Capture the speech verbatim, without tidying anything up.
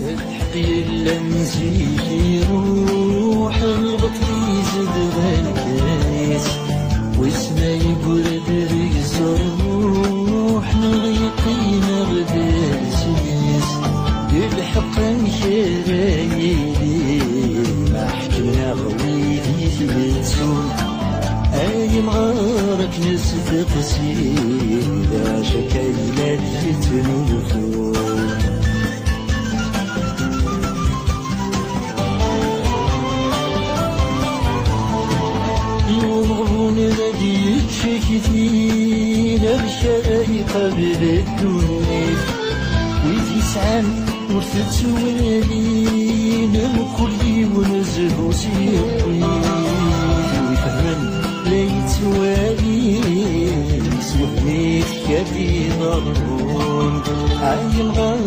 Lḥeqq yellan zik iruḥ, lbaṭel izedɣen kan-is. Wis ma yewwred deg-s rruḥ, neɣ yeqqim aɣdal-is. D lḥeqq amek ara yili, ma ḥekmen-aɣ wid i t-yettun? Ay imɣar, ad k-nesteqsi, d acu akka yella d-yettnulfun? Umeɣbun ad yečč aktin, amek ara iqabel ddunit? Wid yesɛan ur tettwalin, mkul yiwen zhu s yiwwi. Wi fehmen la yettwali, s wehmi tekkat iḍerrun. Ay imɣar,